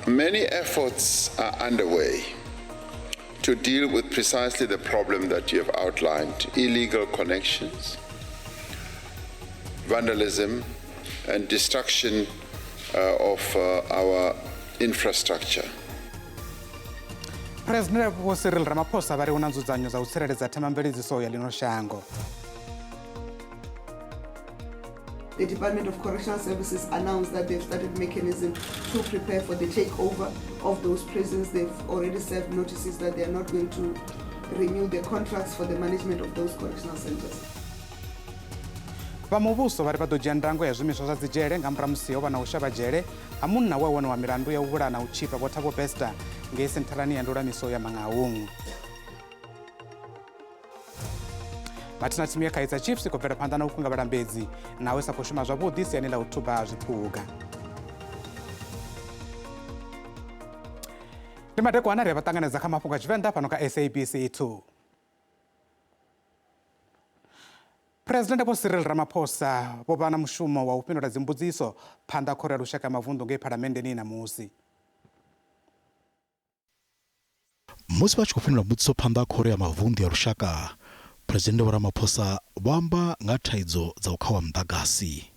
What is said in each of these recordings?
Many efforts are underway to deal with precisely the problem that you have outlined illegal connections, vandalism, and destruction of our infrastructure. Presidennde Vho Cyril Ramaphosa vha ri hu na nzudzanyo dza u tsireledza themamveledziso ya ḽino shango. The Department of Correctional Services announced that they've started mechanism to prepare for the takeover of those prisons. They've already served notices that they are not going to renew the contracts for the management of those correctional centers. Vha muvhuso vha ri vha ḓo dzhia ndango ya zwiimiswa zwa dzidzhele nga murahu musi ho vha na u shavha dzhele ha munna we a waniwa milandu ya u vhulaha na u tzhipa Vho Thabo Bester ngei sentharani ya ndulamiso ya Mangaung. Mathina thimu ya Kaizer Chiefs i khou bvela phanḓa na u kunga vhalambedzi naho i sa khou shuma zwavhuḓi siani ḽa u thuba zwiphuga. Ndi madekwana ri a vha ṱanganedza kha mafhungo a Tshivenḓa fhano kha SABC 2. Phresidennde Vho Cyril Ramaphosa vho vha na mushumo wa u fhindula dzimbudziso phanḓa Khoro ya Lushaka ya Mavunḓu ngei Phalamenndeni ṋamusi. Musi vha tshi khou fhindula mbudziso phanḓa ha Khoro ya Mavunḓu ya Lushaka, Phresidennde Vho Ramaphosa vho amba nga thaidzo dza u khauwa muḓagasi.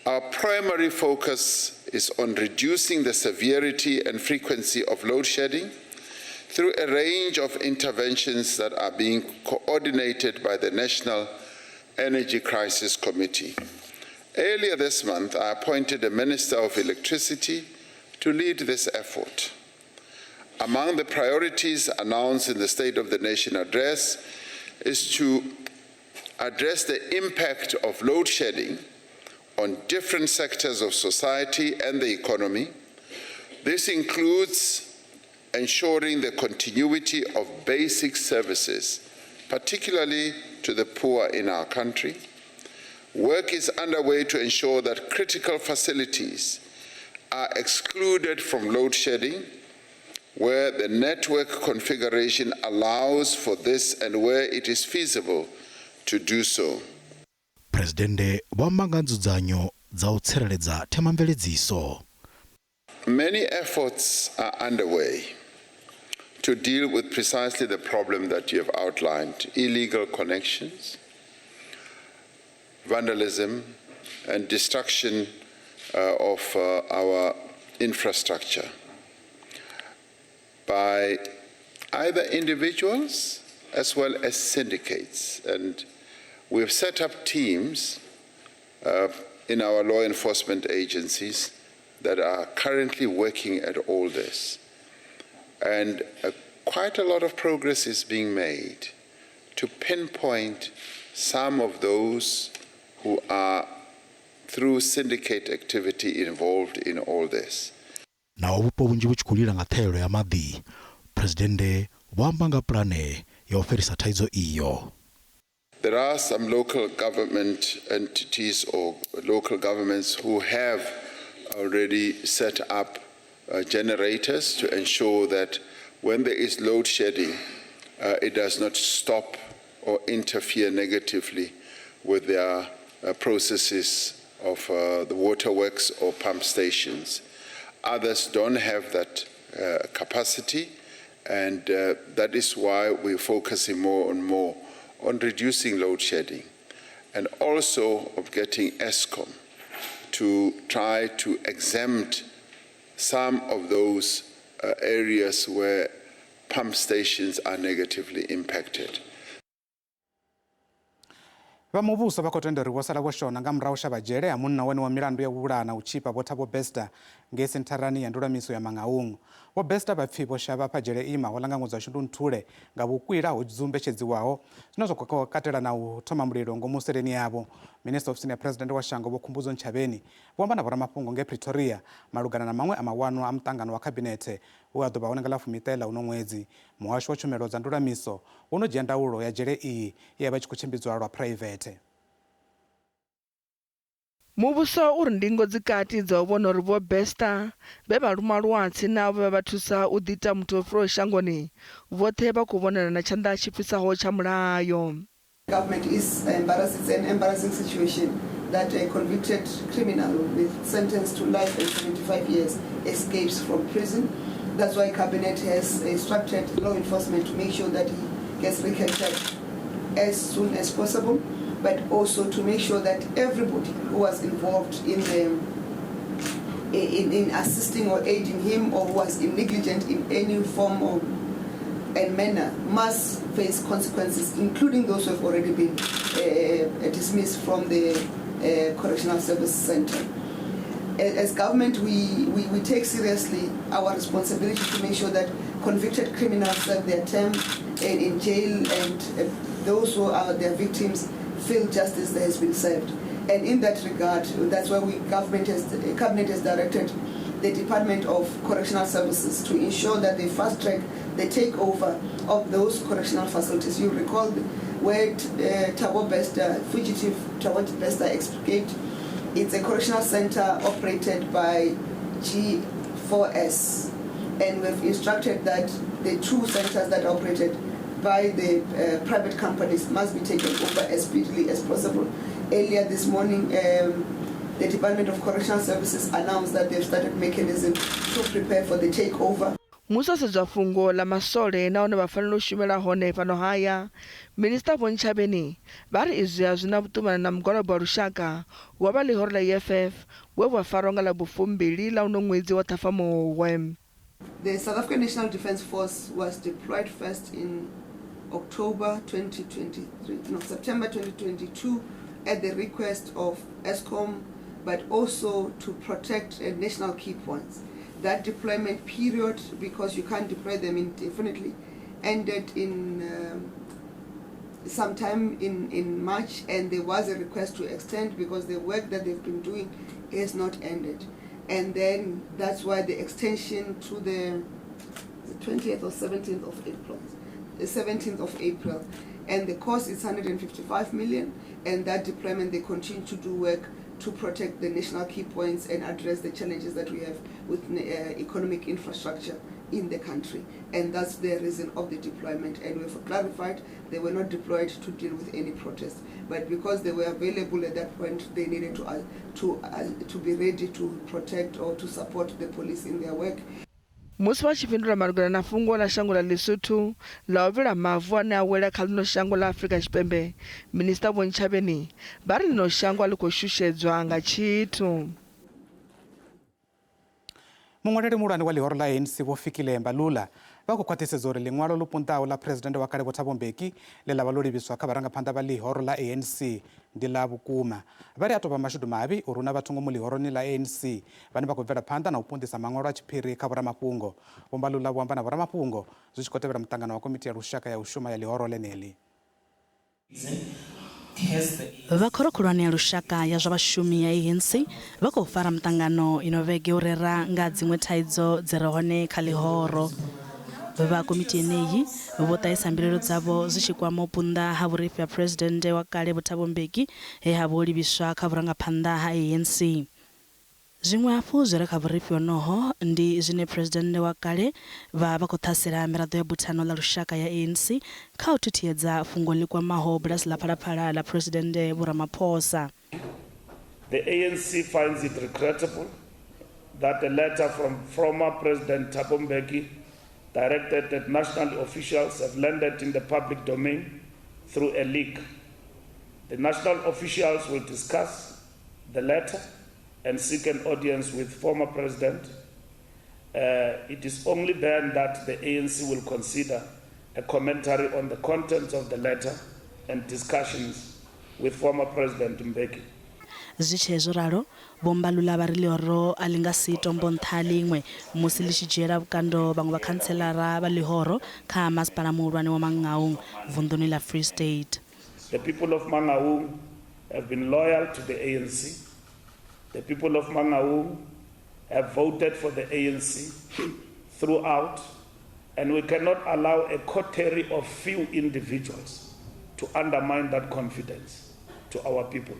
Our primary focus is on reducing the severity and frequency of load shedding through a range of interventions that are being coordinated by the National Energy Crisis Committee. Earlier this month, I appointed a Minister of Electricity to lead this effort. Among the priorities announced in the State of the Nation address is to address the impact of load shedding on different sectors of society and the economy. This includes ensuring the continuity of basic services, particularly to the poor in our country. Work is underway to ensure that critical facilities are excluded from load shedding where the network configuration allows for this and where it is feasible to do so. Phresidennde vho amba nga nzudzanyo dza u tsireledza themamveledziso. Many efforts are underway to deal with precisely the problem that you have outlined illegal connections, vandalism, and destruction of our infrastructure by either individuals as well as syndicates. And we've set up teams in our law enforcement agencies that are currently working at all this. And quite a lot of progress is being made to pinpoint some of those who are through syndicate activity involved in all this. Naho vhupo vhunzhi vhu tshi khou lila nga ṱhahelelo ya maḓi, Phresidennde vho amba nga pulane ya u fhelisa thaidzo iyo. There are some local government entities or local governments who have already set up generators to ensure that when there is load shedding, it does not stop or interfere negatively with their processes of the waterworks or pump stations. Others don't have that capacity, and that is why we're focusing more and more on reducing load shedding and also of getting Eskom to try to exempt some of those areas where pump stations are negatively impacted. Vha muvhuso vha khou tenda uri vho sala vho shona nga murahu shavha dzhele ha munna wone wa milandu ya u vhulaha na u tzhipa Vho Thabo Bester ngei sentharani ya ndulamiso ya Mangaung. Vho Bester vha pfi vho shavha afha dzhele iyi mahoḽa nga ṅwedzi wa Shundunthule nga vhukwila ho dzumbetshedziwaho zwine zwa khou katela na u thoma mulilo ngomu seleni yavho. Minisiṱa ofisini ya Phresidennde wa shango Vho Khumbudzo Ntshavheni vho amba na vhoramafhungo ngei Pretoria malugana na maṅwe a mawanwa a muṱangano wa khabinethe we a ḓo vha hone nga ḽa fumiṱahe ḽa uno ṅwedzi. Muhasho wa tshumelo dza ndulamiso wo no dzhia ndaulo ya dzhele iyi ye ya vha i tshi khou tshimbidzwa lwa phuraivethe. Muvhuso uri ndingo dzi kati dza u vhona uri Vho Bester vhe vha luma luatsi na avho vhe vha thusa u ḓiita muthu o fhiraho shangoni, vhoṱhe vha khou vhonala na tshanḓa tshi fhisaho tsha mulayo. Government is embarrassed, it's an embarrassing situation. that a convicted criminal with sentence to life and 75 years escapes from prison. That's why Cabinet has instructed law enforcement to make sure that he gets recaptured as soon as possible, but also to make sure that everybody who was involved in the in assisting or aiding him or who was negligent in any form or and manner must face consequences, including those who have already been dismissed from the Correctional Service Center. As government, we take seriously our responsibility to make sure that convicted criminals serve their term in jail, and those who are their victims feel justice that has been served. And in that regard, that's why Cabinet has directed the Department of Correctional Services to ensure that they fast track the takeover of those correctional facilities. You recall where Thabo Bester, fugitive Thabo Bester, escaped. It's a correctional center operated by G4S, and we've instructed that the two centers that are operated by the private companies must be taken over as speedily as possible. Earlier this morning, the Department of Correctional Services announced that they've started mechanism to prepare for the takeover. Musi o sedzwa fhungo ḽa masole nahone vha fanela u shumela hone fhano haya, Minisiṱa Vho Ntshavheni vha ri izwi a zwi na vhuṱumani na mugwalabo wa lushaka wa vha ḽihoro ḽa EFF we wa farwa nga ḽa vhufumbili ḽa uno ṅwedzi wa Ṱhafamuhwe. The South African National Defence Force was deployed first in October 2023, no, September 2022, at the request of Eskom, but also to protect national key points. That deployment period, because you can't deploy them indefinitely, ended in sometime in March, and there was a request to extend because the work that they've been doing has not ended. And then that's why the extension to the 20th or 17th of April, the 17th of April. And the cost is 155 million, and that deployment, they continue to do work to protect the national key points and address the challenges that we have with economic infrastructure in the country. And that's the reason of the deployment. And we've clarified they were not deployed to deal with any protest, but because they were available at that point, they needed to be ready to protect or to support the police in their work. Musi vha tshi fhindula malugana na fhungo ḽa shango ḽa Lesotho ḽa u vhila mavu ane a wela kha ḽino shango ḽa Afrika Tshipembe, Minisiṱa Vho Ntshavheni vha ri ḽino shango a ḽi khou shushedzwa nga tshithu. Muṅwaleli muhulwane wa ḽihoro ḽa ANC Vho Fikile Mbalula vha khou khwaṱhisedza uri ḽiṅwalo ḽo punḓaho ḽa Phresidennde wa kale Vho Thabo Mbeki ḽe ḽa vha ḽo livhiswa kha vharangaphanḓa vha ḽihoro ḽa ANC ndi ḽa vhukuma. Vha ri a tou vha mashudu mavhi uri hu na vhathu ngomu ḽihoroni ḽa ANC vhane vha khou bvela phanḓa na u punḓisa maṅwalo a tshiphiri kha vhoramafhungo. Vho Mbalula vho amba na vhoramafhungo zwi tshi khou tevhela muṱangano wa komiti ya lushaka ya u shuma ya ḽihoro ḽeneḽi. Vha khoro khulwane ya lushaka ya zwa vhashumi ya ANC vha khou fara muṱangano ino vhege u rera nga dziṅwe thaidzo dzi re hone kha ḽihoro. Vha komiti yeneyi vho ṱahisa mbilaelo dzavho zwi tshi kwama u punḓa ha vhurifhi ha Phresidennde wa kale Vho Thabo Mbeki he ha vha ho livhiswa kha vhurangaphanḓa ha ANC. Zwiṅwe hafhu zwi re kha vhurifhi honoho ndi zwine Phresidennde wa kale vha vha khou ṱhasela miraḓo ya buthano ḽa lushaka ya ANC kha u thuthiedza fhungo ḽi kwamaho bulasi ḽa Phalaphala ḽa Phresidennde Vho Ramaphosa. The ANC finds it regrettable that a letter from former President Thabo Mbeki directed at national officials have landed in the public domain through a leak. The national officials will discuss the letter and seek an audience with former president. It is only then that the ANC will consider a commentary on the contents of the letter and discussions with former President Mbeki. Zwi tshee zwo ralo, Vho Mbalula vha ri ḽihoro a ḽi nga si tombo nṱha ḽiṅwe musi ḽi tshi dzhiela vhukando vhaṅwe vhakhantselara vha ḽihoro kha masipala muhulwane wa Mangaung vunḓuni ḽa Free State. The people of Mangaung have been loyal to the ANC. The people of Mangaung have voted for the ANC throughout, and we cannot allow a coterie of few individuals to undermine that confidence to our people.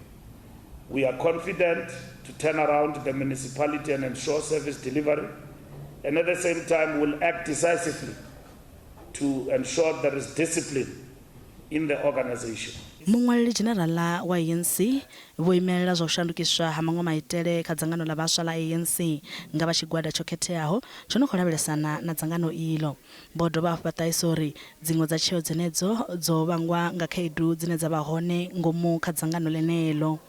We are confident to turn around the municipality and ensure service delivery, and at the same time will act decisively to ensure there is discipline in the organization. Muṅwaleli dzhenerala wa ANC vho imelela zwa u shandukiswa ha maṅwe maitele kha dzangano ḽa vhaswa ḽa ANC nga vha tshigwada tsho khetheaho tsho no khou lavhelesana na dzangano iḽo. Vho dovha hafhu vha ṱahisa uri dziṅwe dza tsheo dzenedzo dzo vhangwa nga khaedu dzine dza vha hone ngomu kha dzangano ḽeneḽo.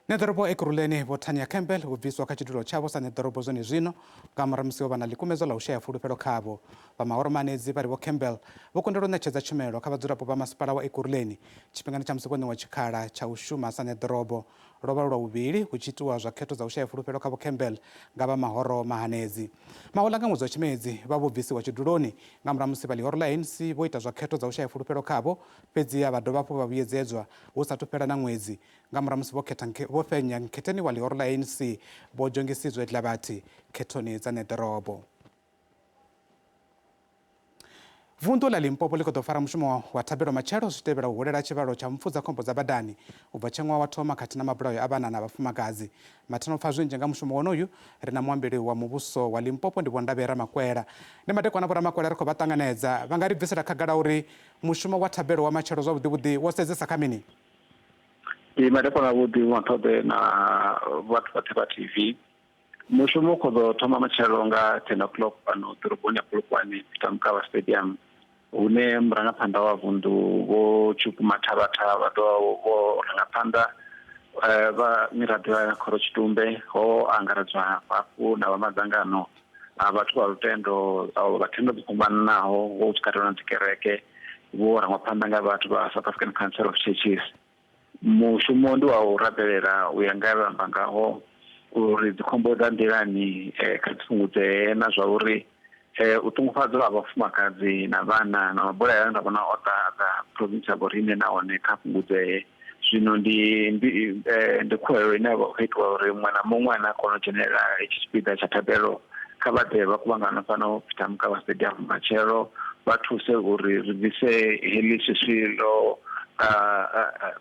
Ṋeḓorobo Ekurhuleni Vho Tania Campbell vho bviswa kha tshidulo tshavho sa ṋeḓorobo zwenezwino nga murahu musi ho vha na ḽikumedzwa ḽa u shaya fulufhelo khavho. Vha mahoro manedzi vha ri Vho Campbell vho kundelwa u ṋetshedza tshumelo kha vhadzulapo vha masipala wa Ekurhuleni tshifhingani tsha musi vho ṋewa tshikhala tsha u shuma sa ṋeḓorobo. Lwo vha lu lwa vhuvhili hu tshi itiwa zwa khetho dza u shaya fulufhelo kha Vho Campbell nga vha mahoro mahanedzi. Mahoḽa nga ṅwedzi wa Tshimedzi vha vho bvisiwa tshiduloni nga murahu musi vha ḽihoro ḽa ANC vho ita zwa khetho dza u shaya fulufhelo khavho fhedziha vha dovha hafhu vha vhuyedzedzwa hu sathu fhela na ṅwedzi Nga murahu musi vho khetha vho fhenya nkhetheni wa ḽihoro ḽa ANC Vho Jongisizwe Dlabathi khethoni dza ṋeḓorobo. Vunḓu ḽa Limpopo ḽi khou ḓo fara mushumo wa thabelo matshelo zwi tshi tevhela u hulela tshivhalo tsha mpfu dza khombo dza badani u bva tshe ṅwaha wa thoma khathihi na mabulayo a vhana na vhafumakadzi. Mathina u pfa zwinzhi nga mushumo wonoyu ri na muambeli wa muvhuso wa Limpopo ndi Vho Ndavhe Ramakwela. Ndi madekwana Vho Ramakwela ri khou vha ṱanganedza. Vha nga ri bvisela khagala uri mushumo wa thabelo wa matshelo zwavhuḓi vhuḓi wo sedzesa kha mini? Ndi madekwana avhuḓi Maṱhoḓe na vhathu vhoṱhe vha TV. Mushumo u khou ḓo thoma matshelo nga 10 o'clock fhano ḓoroboni ya Polokwane Peter Mokaba Stadium hune murangaphanḓa wa vunḓu Vho Tshupu Mathabatha vha ḓo vho rangaphanḓa vha miraḓo ya khorotshitumbe ho angaredzwa hafhu na vha madzangano a vhathu vha lutendo vha thendo dzo fhambananaho hu tshi katelwa na dzikereke vho rangwa phanḓa nga vhathu vha South African Council of Churches. Mushumo ndi wa u rabelela u ya nga vha amba ngaho uri dzikhombo dza nḓilani kha dzi fhungudzee na zwa uri u ṱungufhadzwa ha vhafumakadzi na vhana na mabulayo ane nda vhona o ḓadza province ya vhoriṋe nahone kha fhungudzee. Zwino ndi ndi ndi khuwelelo ine ya vha khou itiwa uri muṅwe na muṅwe ane a kona u dzhenelela hetshi tshipiḓa tsha thabelo kha vha ḓe vha kuvhangana fhano Peter Mokaba Stadium matshelo vha thuse uri ri bvise heḽi swiswi ḽo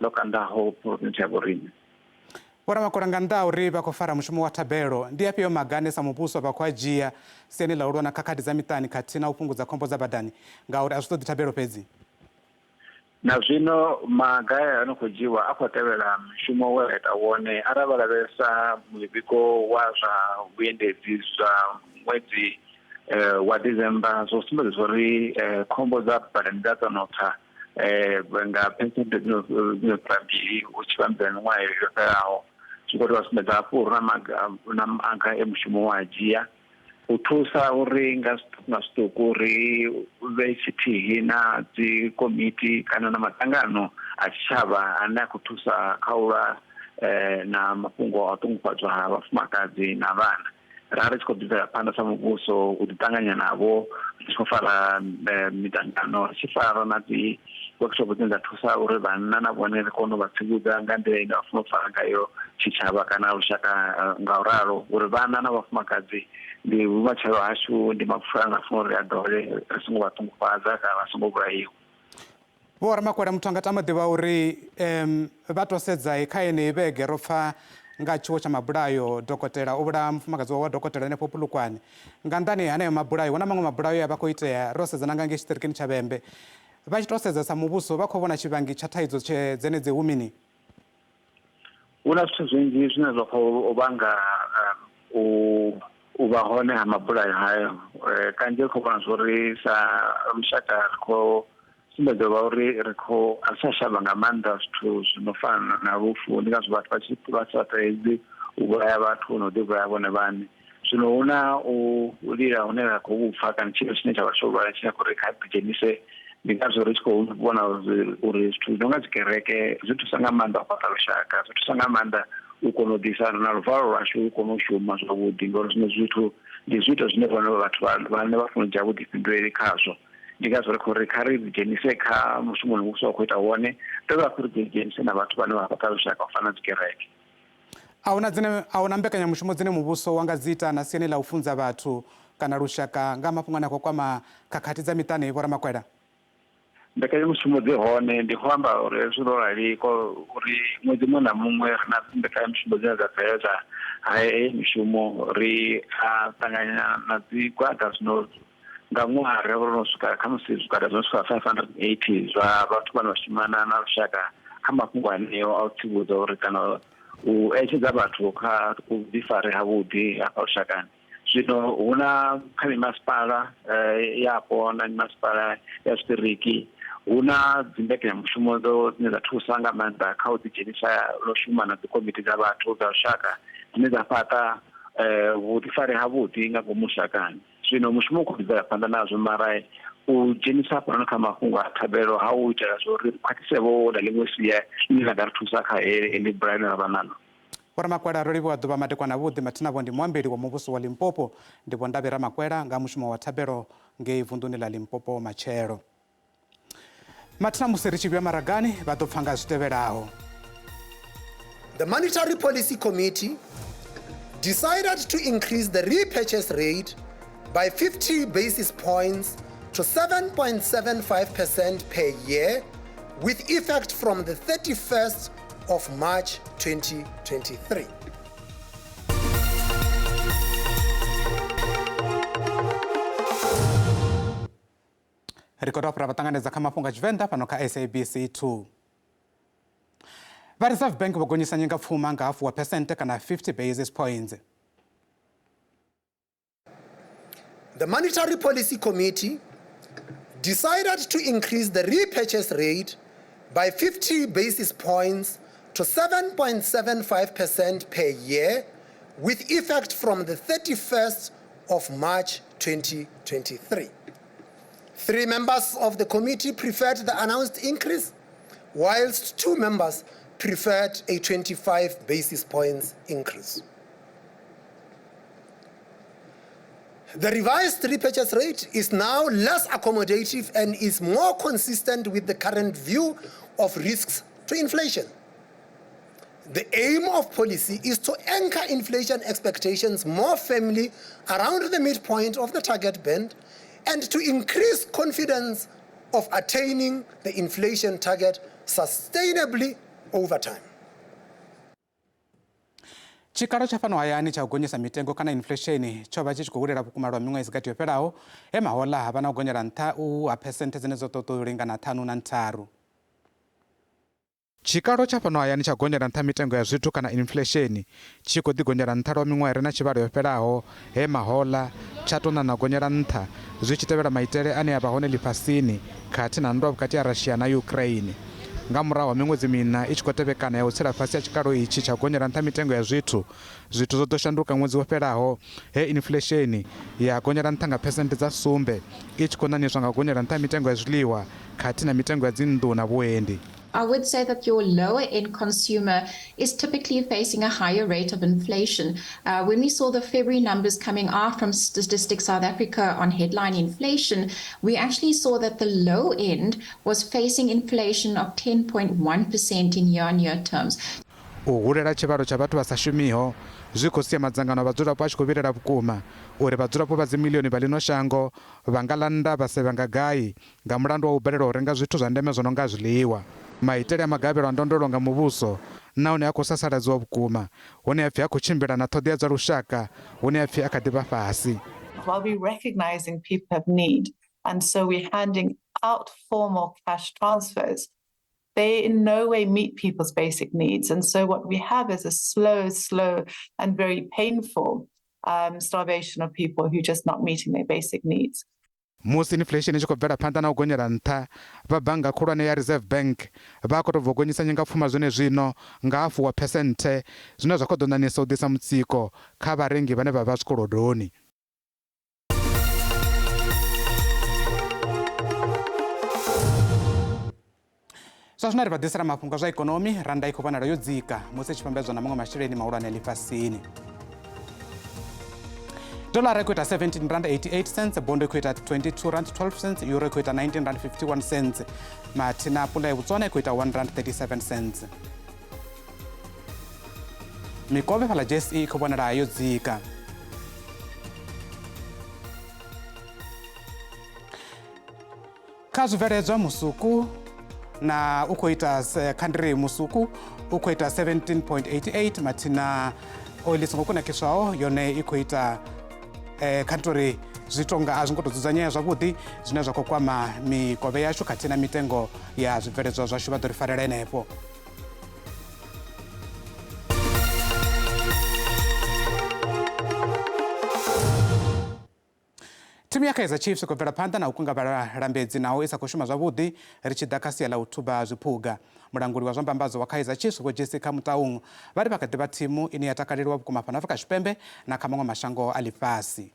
ḽo kandaho province ya vhoriṋe. Vho Ramakola, nga nnḓa ha uri vha khou fara mushumo wa thabelo, ndi afhio maga ane sa muvhuso vha khou a dzhia siani ḽa u lwa na khakhathi dza miṱani khathihi na u fhungudza khombo dza badani ngauri a zwi ṱoḓi thabelo fhedzi? Na zwino maga aya a no khou dzhiiwa a khou tevhela mushumo we ra ita wone arali vha lavhelesa muvhigo wa zwa vhuendedzi zwa ṅwedzi wa December zwo sumbedza uri khombo dza badani dza dzo no tsa nga phesenthe dzi no fhira mbili u tshi vhambedza miṅwaha yo fhelaho. Zwi khou tovha sumbedza hafhu uri hu na maga e mushumo wa a dzhia U thusa uri nga zwiṱuku nga zwiṱuku ri vhe tshithihi na dzi komiti kana na madzangano a tshitshavha ane a khou thusa kha u lwa na mafhungo a u ṱungufhadzwa ha vhafumakadzi na vhana. Ra ri tshi khou ḓi bvela phanḓa sa muvhuso u ḓi ṱanganya navho ri tshi khou fara miṱangano, ri tshi fara na dzi workshop dzine dza thusa uri vhanna na vhone ri kone u vha tsivhudza nga nḓila ine vha funa u fara ngayo tshitshavha kana lushaka nga u ralo uri vhana na vhafumakadzi ndi vhumatshelo hashu ndi mapfura ane ra funa uri a dole ri songo vha ṱungufhadza kana vha songo vhulaiwa. Vho Ramakwela, muthu anga tama u ḓivha uri vha to sedza kha yeneyi vhege ro pfa nga tshiwo tsha mabulayo dokotela o vhulaha mufumakadzi wawe wa dokotela henefho Polokwane. Nga nnḓani ha haneyo mabulayo hu na maṅwe mabulayo e a vha khou itea ro sedza na nga ngei tshiṱirikini tsha Vhembe. Vha tshi tou sedza sa muvhuso vha khou vhona tshivhangi tsha thaidzo dzenedzi hu mini? Hu na zwithu zwinzhi zwine zwa khou vhanga u vha hone ha mabulayo hayo. Kanzhi ri khou vhona zwa uri sa lushaka ri khou sumbedza vha uri ri khou a ri tsha shavha nga maanḓa zwithu zwi no fana na lufu. Ndi ngazwo vhathu vha tshi vha sa teledzi u vhulaya vhathu na u ḓi vhulaya vhone vhaṋe. Zwino hu na u lila hune ra khou pfa kana tshithu tshine tsha vha tsho lwala tshine khou ri kha ḓidzhenise. Ndi ngazwo ri tshi khou vhona uri zwithu zwi no nga dzi kereke zwi thusa nga maanḓa u fhaṱa lushaka, zwi thusa nga maanḓa u kona u ḓisa na luvalo lwashu lu kone u shuma zwavhuḓi ngori zwiṅwe zwithu ndi zwiito zwine vhone vhathu vhane vha funa u dzhia vhuḓifhinduleli khazwo. Ndi ngazwo ri khou ri kha ri ḓidzhenise kha mushumo une muvhuso wa khou ita wone, dovhe hafhu ri ḓidzhenise na vhathu vhane vha fhaṱa lushaka u fana na dzi kereke. A huna dzine a huna mbekanyamushumo dzine muvhuso wa nga dzi ita na siani ḽa u funza vhathu kana lushaka nga mafhungo ane a khou kwama khakhathi dza miṱani, Vho Ramakwela? Mbekanyamushumo dzi hone, ndi khou amba uri hezwi ro rali uri ṅwedzi muṅwe na muṅwe ri na mbekanyamushumo dzine dza bveledza heyi mishumo, ri a ṱanganya na zwigwada zwino Nga ṅwaha ri ro no swika khamusi zwigwada zwo swika 580 zwa vhathu vhane vha shumana na lushaka kha mafhungo aneo a u tsivhudza uri kana u eletshedza vhathu kha vhuḓifari havhuḓi hafha lushakani. Zwino hu na kha mimasipala yapo na mimasipala ya zwiṱiriki hu na dzimbekenyamushumo dzo dzine dza thusa nga maanḓa kha u ḓidzhenisa lo shuma na dzikomiti dza vhathu dza lushaka dzine dza fhaṱa vhuḓifari havhuḓi nga ngomu lushakani. Zwino mushumo u khou bvela phanḓa nazwo, mara u dzhenisa hafhanoni kha mafhungo a thabelo ha u itela zwa uri khwaṱhise vho na ḽiṅwe sia ḽine ḽa nga ri thusa kha heḽi bulayo ḽine ra vha naḽo. Vho Ramakwela, ro livhuwa ḓuvha madekwana avhuḓi. Mathina vho ndi muambeli wa muvhuso wa Limpopo. Ndi Vho Ndavhi Ramakwela nga mushumo wa thabelo ngei vunḓuni ḽa Limpopo matshelo. Mathina musi ri tshi vhuya maragani vha ḓo pfa nga zwi tevhelaho. The Monetary Policy Committee decided to increase the repurchase rate by 50 basis points to 7.75% per year with effect from the 31st of March 2023. Ri khou dovha ra vha ṱanganedza kha mafhungo a Tshivenḓa fhano kha SABC 2. Vha Reserve Bank vho gonyisa nyingapfuma nga hafu wa phesenthe kana 50 basis points. The Monetary Policy Committee decided to increase the repurchase rate by 50 basis points to 7.75% per year with effect from the 31st of March 2023. 3 members of the committee preferred the announced increase, whilst 2 members preferred a 25 basis points increase. The revised repurchase rate is now less accommodative and is more consistent with the current view of risks to inflation. The aim of policy is to anchor inflation expectations more firmly around the midpoint of the target band and to increase confidence of attaining the inflation target sustainably over time. Tshikalo tsha fhano hayani tsha u gonyisa mitengo kana inflation tsho vha tshi tshi khou hulela vhukuma lwa miṅwedzi gathi yo fhelaho, he mahoḽa ha vha na u gonyela nṱha u ha phesenthe dzine dzo ṱoḓa u lingana 5.3. Tshikalo tsha fhano hayani tsha gonyela nṱha mitengo ya zwithu kana inflation tshi khou ḓi gonyela nṱha lwa miṅwaha ire na tshivhalo yo fhelaho, he mahoḽa tsha tou ṋaṋa gonyela nṱha zwi tshi tevhela maitele ane a vha hone ḽifhasini khathihi na nndwa vhukati ha Russia na Ukraine. Nga murahu ha miṅwedzi miṋa i tshi khou tevhekana ya u tsela fhasi ha tshikalo itshi tsha gonyela nṱha mitengo ya zwithu, zwithu zwo ḓo shanduka ṅwedzi wo fhelaho he inflesheni ya gonyela nṱha nga phesenthe dza 7 i tshi khou ṋaṋiswa nga u gonyela nṱha ha mitengo ya zwiḽiwa khathihi na mitengo ya dzinnḓu na vhuendi. I would say that your lower end consumer is typically facing a higher rate of inflation. When we saw the February numbers coming out from Statistics South Africa on headline inflation, we actually saw that the low end was facing inflation of 10.1% in year-on-year terms. U hulela tshivhalo tsha vhathu vha sa shumiho zwi khou sia madzangano a vhadzulapo a tshi khou vhilela vhukuma uri vhadzulapo vha dzimilioni vha ḽino shango vha nga landa vha sevha nga gai nga mulandu wa u balelwa u renga zwithu zwa ndeme zwo no nga zwiḽiwa. Maitele a magavhelo a ndondolo nga muvhuso nahone a khou sasaladziwa vhukuma, hune ha pfi ha khou tshimbila na ṱhoḓea dza lushaka, hune ha pfi a kha ḓi vha fhasi. While we're recognizing people have need, and so we're handing out formal cash transfers, they in no way meet people's basic needs. And so what we have is a slow, slow and very painful starvation of people who are just not meeting their basic needs. Musi inflation i tshi khou bvela phanḓa na u gonyela nṱha, vha bannga khulwane ya Reserve Bank vha khou tou bva u gonyisa nyingapfuma zwenezwino nga hafu wa phesenthe, zwine zwa khou ḓo ṋaṋisa u ḓisa mutsiko kha vharengi vhane vha vha zwikolodoni. Zwa zwino ri vha ḓisela mafhungo a zwa ikonomi, rannda i khou vhonala yo dzika musi i tshi vhambedzwa na maṅwe masheleni mahulwane ḽifhasini. Dollar i khou ita 17 rand 88 cents, bondo i khou ita 22 rand 12 cents, euro i khou ita 19 rand 51 cents, mathina pula ya Botswana i khou ita 1 rand 37 cents. Mikovhe fhaḽa JSE i khou vhonala yo dzika. Kha zwibveledzwa musuku na u khou ita khandiri musuku u khou ita 17.88, mathina oil i songo kunakiswaho yone i khou ita kha ri tori Zwi tonga a zwi ngo tou dzudzanyea zwavhuḓi zwine zwa khou kwama mikovhe yashu khathihi na mitengo ya zwibveledzwa zwashu. Vha ḓo ri farela henefho. Thimu ya Kaizer Chiefs i khou bvela phanḓa na u kunga vhalambedzi naho i sa khou shuma zwavhuḓi ri tshi ḓa kha sia ḽa u thuba zwiphuga. Mulanguli wa zwa mbambadzo wa Kaizer Chiefs Vho Jessica Motaung vha ri vha kha ḓi vha thimu ine ya takaleliwa vhukuma fhano Afrika Tshipembe na kha maṅwe mashango a ḽifhasi.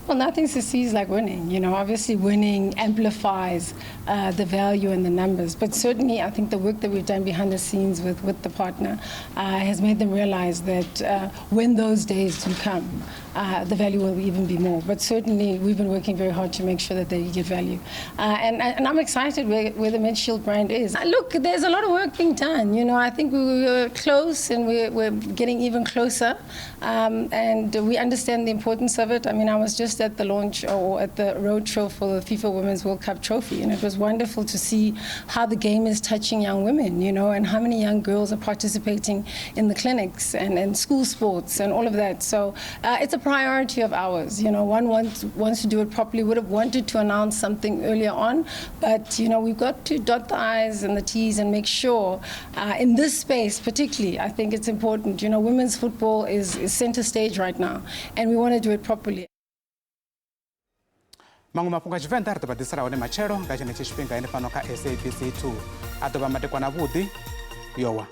Well, nothing succeeds like winning. Obviously winning amplifies the value and the numbers. But certainly I think the work that we've done behind the scenes with the partner has made them realize that when those days do come, the value will even be more. But certainly we've been working very hard to make sure that they get value. And I'm excited where the Medshield brand is. Look, there's a lot of work being done. I think we were close and we're getting even closer. And we understand the importance of it. I mean, I was just at the launch or at the roadshow for the FIFA Women's World Cup trophy, and it was wonderful to see how the game is touching young women, and how many young girls are participating in the clinics and school sports and all of that. So it's a priority of ours. One wants to do it properly, would have wanted to announce something earlier on, but, we've got to dot the I's and the T's and make sure in this space particularly, I think it's important. Women's football is center stage right now, and we want to do it properly. Maṅwe mafhungo a Tshivenḓa ri ḓo vha ḓisela hone matshelo nga tshenetshi tshifhinga henefhano kha SABC 2. A ḓo vha madekwana avhuḓi, yowa.